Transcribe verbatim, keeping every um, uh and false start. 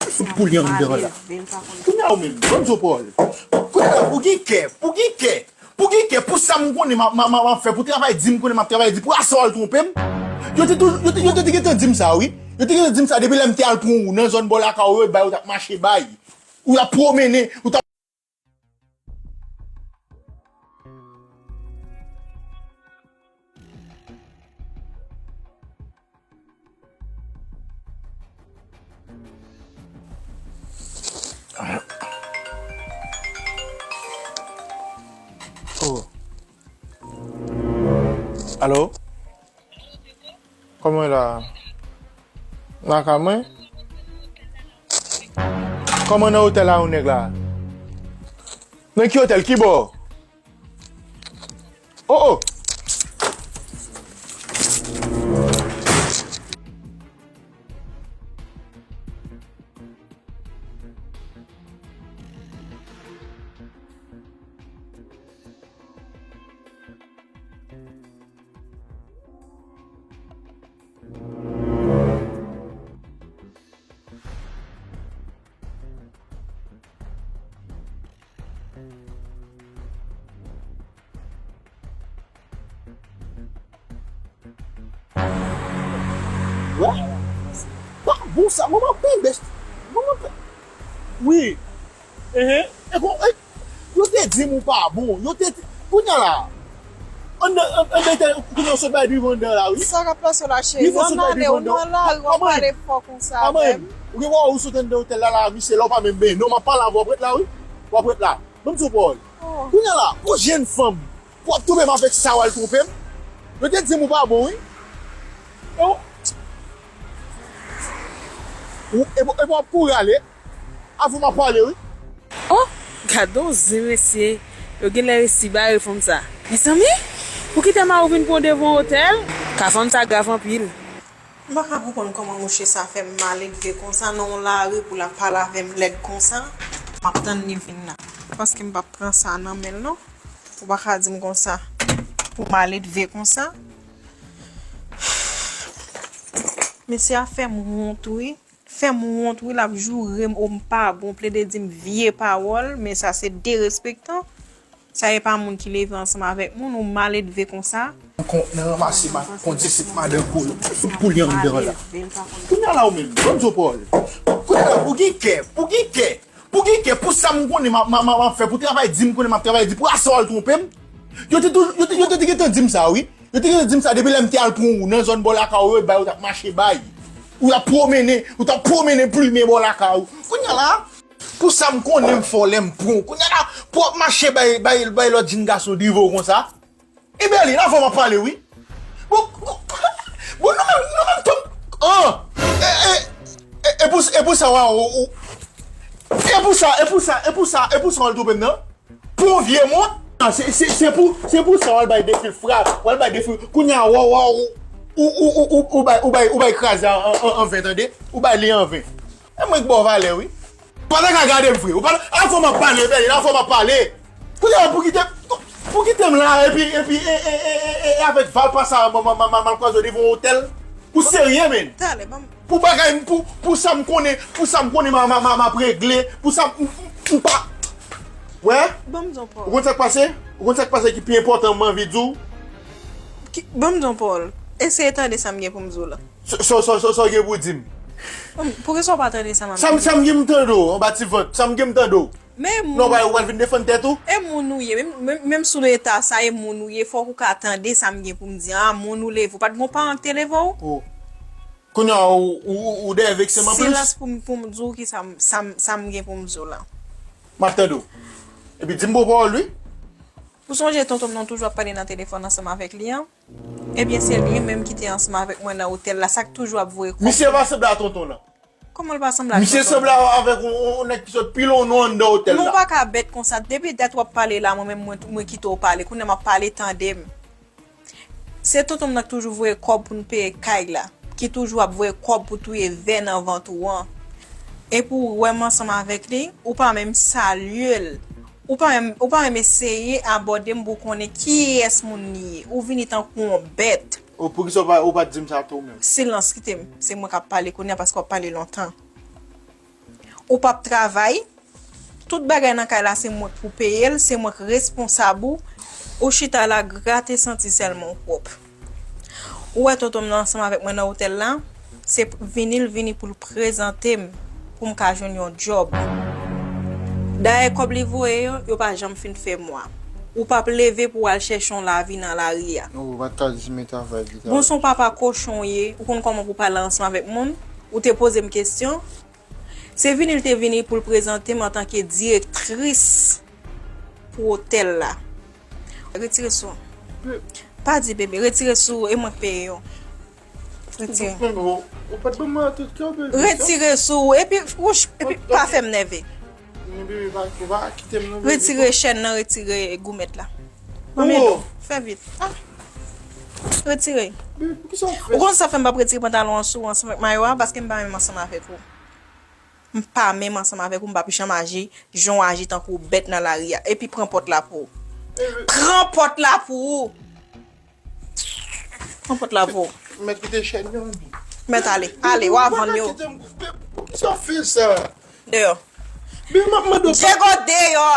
Fout poulyan anndan la. Kounye a ou menm, ban m di w pawòl. Kounye a ou gen kè, ou gen kè, ou gen kè pou sa m konnen m ap, m ap, m ap, m ap fè, pou travay di m konnen m ap travay di, pou aswè w al twonpe m. Yo te toujou, yo te, yo te, te gentan di m sa, wi. Yo te gentan di m sa depi lè m te al pran ou nan zòn bò lakay ou, yo bay ou t ap mache bay. Ou t ap pwomennen, ou t ap Oh. Alo? Kòman la? Nan kay mwen? Kòman nan otèl la ou nèg la? Nan ki otèl? Ki bò? Oh, oh! Wa? Pa bon sa, manman pen bèch. Manman pen. Wi. Enhen. E kon, e, yo te di m ou pa bon. Yo te, kounye a la. Anndan, an, anndan, kounye a w sot bay drive anndan la, wi. Sa k ap pase w la, cheri? Drive w sot bay drive anndan. Ou nan lari, w ap pale fò konsa avè m. Ou gen wè ou sot anndan otèl la, la, misye, la, w pa menm benyen. Non, m ap pale avè w, w ap ret la, wi. W ap ret la. Ban m di w pawòl. Oh. Kounye a la, pou jèn fanm, pou w ap twonpe m avèk sa w al twonpe m. Yo te di m ou pa bon, wi. E w, ou, e, e w ap kouri ale. Avè w m ap pale, wi. Oh, gade yon zen, mesye. Yo genlè resi bare fanm sa. Mezanmi, pou kite mari w vin pran w devan otèl, ka fanm sa grav anpil. M pa ka konprann kòman mouche sa fè maledve konsa nan yon lari pou l ap pale avè m lèd konsa. M ap tann li vin la. Paske m p ap pran sa nan men l non. Ou pa ka di m konsa. Pou maledve konsa. Mesye a fè m wont wi. Fè m wont wi, l ap joure m, o m pa bon, plede di m vye pawòl, men sa se derespektan. Sa e pa moun ki leve ansanm avèk moun, ou maledve konsa. Kon, nan ranmase ma, kondisit madan kou, fout poulyan anndan la. Kounye a la ou menm, ban m di w pawòl. Kounye a la, ou gen kè, ou gen kè, ou gen kè pou sa m konnen m ap, m ap, m ap, m ap fè, pou travay di m konnen m ap travay di, pou aswè w al twonpe m. Yo te toujou, yo te, yo te, te gentan di m sa, wi. Yo te gentan di m sa depi lè m te al pran ou nan zòn bò lakay ou, yo bay ou t ap mache bay. Ou t ap pwomennen, ou t ap pwomennen plimen bò lakay ou. Kounye a la, pou sa m konnen m fè w lè m pran w. Kounye a la, pou w ap mache bay, bay, bay lòt jenn gason drive w konsa. Ebèlin, avè w m ap pale, wi. Bon, bon, nou menm, nou menm tou. An! E, e, e, e pou, e pou sa, w a, ou, ou, e pou sa, e pou sa, e pou sa, e pou sa, w al twonpe m nan? Pou yon vye mont? Ah, se, se, se pou, se pou sa w al bay defil frap, w al bay defil. Kounye a, w, w, ou, ou, ou, ou, ou bay, ou bay, ou bay kraze an, an, an, an ven, tande? Ou bay li an ven. E mwen k ba w valè, wi. Ou pa ta ka gade m vre. Ou pa ta, afò m ap pale, Bèlin, afò m ap pale. Kounye a, pou kite, pou kite m la, epi, epi, e, e, e, e, e, e avèk valpa sa, m, m, m, m, m al kwaze w devan yon otèl. Ou serye, menn? Talè, ban m Pou bagay m, pou, pou sa m konnen, pou sa m konnen m, m, m, m ap regle, pou sa m, m, m, m pa. Wè? Ban m di w pawòl. Ou konn sa k pase? Ou konn sa k pase ki pi enpòtan m anvi di w? Ki, ban m di w pawòl. Eseye tande sa m gen pou m di w la. Sa, sa, sa, sa, sa w gen pou w di m? Hum, poukisa w pa tande sa m ap di w? Sa m, sa m gen m tande w, anba ti vant. Sa m gen m tande w. Men moun. Non, ou pral, ou pral vin defann tèt ou? E moun ou ye, menm, menm, menm sou leta sa, e moun ou ye, fòk ou ka tande sa m gen pou m di an, moun ou leve, ou pa t gon paran k te leve w? Oh. Kounye a, ou, ou, ou, ou dèyè vekse m anplis? Silans pou m, pou m di w ki sa m, sa m, sa m gen pou m di w la. M ap tande w. Epi di m bon pawòl, wi. Ou sonje tonton m nan toujou ap pale nan telefòn ansanm avèk li an? Ebyen, se li menm ki te ansanm avèk mwen nan otèl la, sa k toujou ap voye kòb. Misye pa sanble a tonton w lan. Kòman l pa sanble ak tonton m? Misye sanble avèk yon, yon, yon nèg ki sot pi lwen nou anndan otèl la. Non, ou pa ka bèt konsa. Depi dat w ap pale la, mwen menm, mwen, mwen kite w pale. Kounye a m ap pale, tande m. Se tonton m nan k toujou voye kòb pou n peye kay la. Ki toujou ap voye kòb pou touye vè nan vant ou an. Epi w wè m ansanm avèk li, ou pa menm salye l. Ou pa menm, ou pa menm eseye abòde m pou w konnen kiyès moun li ye. Ou vini tankou yon bèt. O, poukisa w pa, ou pa t di m sa tou menm? Silans, kite m. Se mwen k ap pale kounye a paske w ap pale lontan. Ou p ap travay. Tout bagay nan kay la se mwen k pou peye l, se mwen k responsab ou. Ou chita la grate santi sèlman ou pwòp. Ou wè tonton m nan ansanm avèk mwen nan otèl la, se vini l vini pou l prezante m, pou m ka jwenn yon djòb. Dayè kòb li voye yo, yo pa janm fin fè mwa. Ou p ap leve pou w al chèche yon lavi nan lari a. Ou pa t ka di men travay li. Bon, se yon papa kochon w ye, ou konn kòman pou pale ansanm avèk moun, ou te poze m kesyon. Se vini l te vini pou l prezante m antanke direktris pou otèl la. Retire sou. Pa di bebe, retire sou, e mwen k peye yo. Retire. Ou pa t ban mwen tout kè w, bebe. Retire sou, epi, wouch, epi pa fè m nève. Men bebe, pa, ou pa kite m non, bebe. Retire chèn nan, retire goumèt la. Manmi, fè vit. Ah. Retire. Bebe, poukisa w fè sa? Ou konn sa fè m p ap retire pantalon an sou ou ansanm ak mayo a, paske m pa menm ansanm avèk ou. M pa menm ansanm avèk ou, m p ap janm aji jan w aji tankou bèt nan lari a. Epi pran pòt la pou ou. Pran pòt la pou ou. Pran pòt la pou ou. Mèt kite chèn yo anvi. Mèt ale. Ale, w a vann yo. Poukisa w fè sa? Deyò. Bebe, m ap mande w. Diego, deyò.